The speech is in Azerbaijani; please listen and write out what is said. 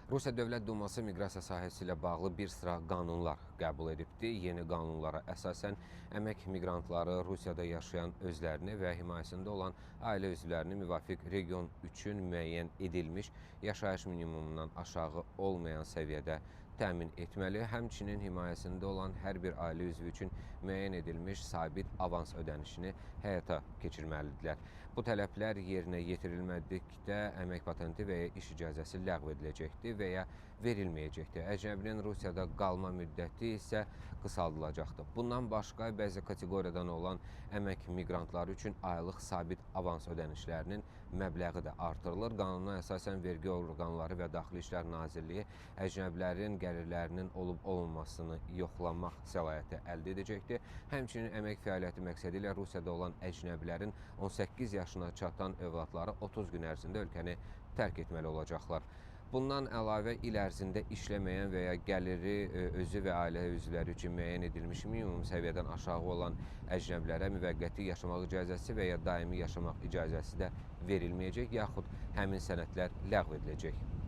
Rusiya Dövlət Duması miqrasiya sahəsi ilə bağlı bir sıra qanunlar qəbul edibdi. Yeni qanunlara əsasən əmək miqrantları Rusiyada yaşayan özlərini və himayəsində olan ailə üzvlərini müvafiq region üçün müəyyən edilmiş yaşayış minimumundan aşağı olmayan səviyyədə təmin etməli. Həmçinin himayəsində olan hər bir ailə üzvü üçün müəyyən edilmiş sabit avans ödənişini həyata keçirməlidirlər. Bu tələblər yerinə yetirilmədikdə əmək patenti və ya iş icazəsi ləğv ediləcəkdir və ya verilməyəcəkdir. Əcnəbinin Rusiyada qalma müddəti isə qısaldılacaqdır. Bundan başqa bəzi kateqoriyadan olan əmək miqrantları üçün aylıq sabit avans ödənişlərinin məbləği də artırılır. Qanuna əsasən vergi orqanları və Daxili İşlər Nazirliyi əcnəbilərin gəlirlərinin olub-olmamasını yoxlamaq səlahiyyəti əldə edəcəkdir. Həmçinin əmək fəaliyyəti məqsədi ilə Rusiyada olan əcnəbilərin 18 yaşına çatan övladları 30 gün ərzində ölkəni tərk etməli olacaqlar. Bundan əlavə il ərzində işləməyən və ya gəliri özü və ailə üzvləri üçün müəyyən edilmiş minimum səviyyədən aşağı olan əcnəbilərə müvəqqəti yaşamaq icazəsi və ya daimi yaşamaq icazəsi də verilməyəcək, yaxud həmin sənədlər ləğv ediləcək.